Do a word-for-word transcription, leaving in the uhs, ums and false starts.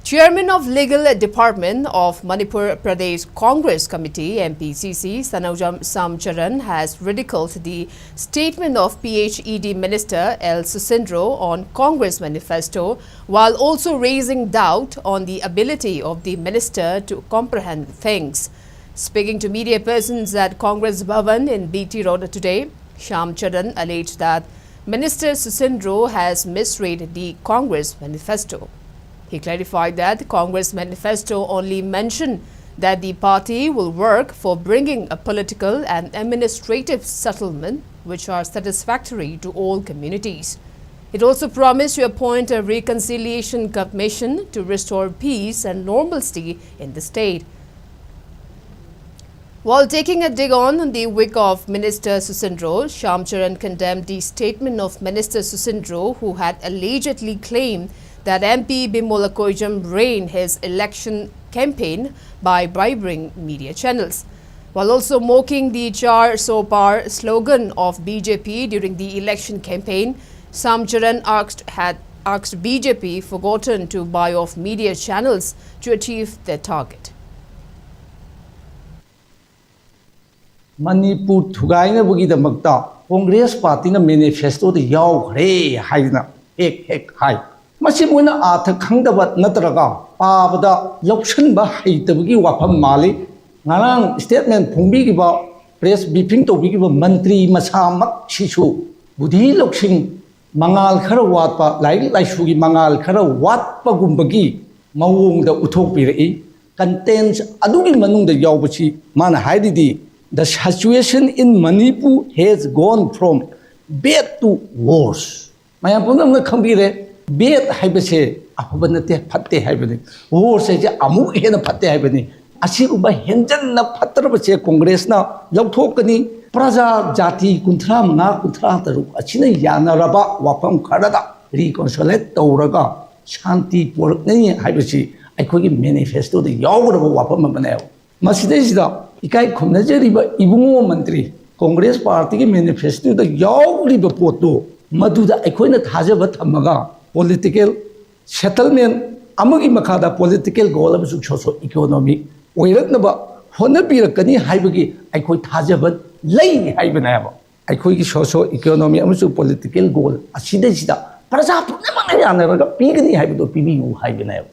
Chairman of Legal Department of Manipur Pradesh Congress Committee, M P C C, Sanaujam Samcharan, has ridiculed the statement of P H E D Minister L Susindro on Congress manifesto, while also raising doubt on the ability of the minister to comprehend things. Speaking to media persons at Congress Bhavan in B T Road today, Shyam Charan alleged that Minister Susindro has misread the Congress manifesto. He clarified that Congress manifesto only mentioned that the party will work for bringing a political and administrative settlement which are satisfactory to all communities. It also promised to appoint a reconciliation commission to restore peace and normalcy in the state. While taking a dig on the wig of Minister Susindro, Shyam Charan condemned the statement of Minister Susindro, who had allegedly claimed that M P Bimol Akoijam ran his election campaign by bribing media channels. While also mocking the Char So Par slogan of B J P during the election campaign, Shyam Charan asked, had asked B J P forgotten to buy off media channels to achieve their target. Manipur ꯊꯨꯒꯥꯏꯅꯕꯒꯤꯗꯃꯛꯇ Congress ꯄꯥꯔꯇꯤꯅ ꯃꯦꯅꯤꯐꯦꯁꯇꯣꯗ ꯌꯥꯎꯈ꯭ꯔꯦ ꯍꯥꯏꯗꯅ ꯍꯦꯛ ꯍꯦꯛ ꯍꯥꯏ꯫ ꯃꯁꯤ ꯃꯣꯏꯅ ꯑꯥꯔꯊ ꯈꯪꯗꯕ ꯅꯠꯇ꯭ꯔꯒ ꯄꯥꯕꯗ ꯂꯧꯁꯤꯟꯕ ꯍꯩꯇꯕꯒꯤ ꯋꯥꯐꯝ ꯃꯥꯜꯂꯤ꯫ ꯉꯔꯥꯡ ꯁ꯭ꯇꯦꯠꯃꯦꯟ ꯐꯣꯡꯕꯤꯈꯤꯕ, ꯄ꯭ꯔꯦꯁ ꯕ꯭ꯔꯤꯐꯤꯡ ꯇꯧꯕꯤꯈꯤꯕ ꯃꯟꯇ꯭ꯔꯤ ꯃꯁꯥꯃꯛꯁꯤꯁꯨ ꯕꯨꯙꯤ ꯂꯧꯁꯤꯡ ꯃꯉꯥꯜ ꯈꯔ ꯋꯥꯠꯄ, ꯂꯥꯏꯔꯤꯛ ꯂꯥꯏꯁꯨꯒꯤ ꯃꯉꯥꯜ ꯈꯔ ꯋꯥꯠꯄꯒꯨꯝꯕꯒꯤ ꯃꯑꯣꯡꯗ ꯎꯠꯊꯣꯛꯄꯤꯔꯛꯏ꯫ ꯀꯟꯇꯦꯟꯁ ꯑꯗꯨꯒꯤ ꯃꯅꯨꯡꯗ ꯌꯥꯎꯕꯁꯤ ꯃꯥꯅ ꯍꯥꯏꯔꯤꯗꯤ, "The situation in Manipur has gone from bad to worse." ꯃꯌꯥꯝ ꯄꯨꯝꯅꯃꯛꯅ ꯈꯪꯕꯤꯔꯦ, ꯕꯦꯗ ꯍꯥꯏꯕꯁꯦ ꯑꯐꯕ ꯅꯠꯇꯦ, ꯐꯠꯇꯦ ꯍꯥꯏꯕꯅꯤ꯫ ꯋꯣꯔꯁ ꯍꯥꯏꯁꯦ ꯑꯃꯨꯛ ꯍꯦꯟꯅ ꯐꯠꯇꯦ ꯍꯥꯏꯕꯅꯤ꯫ ꯑꯁꯤꯒꯨꯝꯕ ꯍꯦꯟꯖꯟꯅ ꯐꯠꯇ꯭ꯔꯕꯁꯦ ꯀꯣꯡꯒ꯭ꯔꯦꯁꯅ ꯂꯧꯊꯣꯛꯀꯅꯤ꯫ ꯄ꯭ꯔꯖꯥ ꯖꯥꯇꯤ ꯀꯨꯟꯊ꯭ꯔꯥ ꯃꯉꯥ, ꯀꯨꯟꯊ꯭ꯔꯥ ꯇꯔꯨꯛ ꯑꯁꯤꯅ ꯌꯥꯅꯔꯕ ꯋꯥꯐꯝ ꯈꯔꯗ ꯔꯤꯀꯣꯟꯁꯤꯂꯦꯠ ꯇꯧꯔꯒ ꯁꯥꯟꯇꯤ ꯄꯨꯔꯛꯅꯤ ꯍꯥꯏꯕꯁꯤ ꯑꯩꯈꯣꯏꯒꯤ ꯃꯦꯅꯤꯐꯦꯁꯇꯣꯗ ꯌꯥꯎꯒꯗꯕ ꯋꯥꯐꯝ ꯑꯃꯅꯦꯕ꯫ ꯃꯁꯤꯗꯩꯁꯤꯗ ꯏꯀꯥꯏ ꯈꯨꯝꯅꯖꯔꯤꯕ ꯏꯕꯨꯡꯉꯣ ꯃꯟꯇ꯭ꯔꯤ, ꯀꯣꯡꯒ꯭ꯔꯦꯁ ꯄꯥꯔꯇꯤꯒꯤ ꯃꯦꯅꯤꯐꯦꯁꯇꯣꯗ ꯌꯥꯎꯔꯤꯕ ꯄꯣꯠꯇꯨ ꯃꯗꯨꯗ ꯑꯩꯈꯣꯏꯅ ꯊꯥꯖꯕ ꯊꯝꯃꯒ ꯄꯣꯂꯤꯇꯤꯀꯦꯜ ꯁꯦꯇꯜꯃꯦꯟ ꯑꯃꯒꯤ ꯃꯈꯥꯗ political goal ꯑꯃꯁꯨꯡ socio economic ꯑꯣꯏꯔꯛꯅꯕ ꯍꯣꯠꯅꯕꯤꯔꯛꯀꯅꯤ ꯍꯥꯏꯕꯒꯤ ꯑꯩꯈꯣꯏ ꯊꯥꯖꯕ ꯂꯩ ꯍꯥꯏꯕꯅꯦꯕ꯫ ꯑꯩꯈꯣꯏꯒꯤ socio economic ꯑꯃꯁꯨꯡ political goal ꯑꯁꯤꯗꯩꯁꯤꯗ ꯄ꯭ꯔꯖꯥ ꯄꯨꯝꯅꯃꯛꯅ ꯌꯥꯅꯔꯒ ꯄꯤꯒꯅꯤ ꯍꯥꯏꯕꯗꯣ ꯄꯤꯕꯤꯌꯨ ꯍꯥꯏꯕꯅꯦꯕ꯫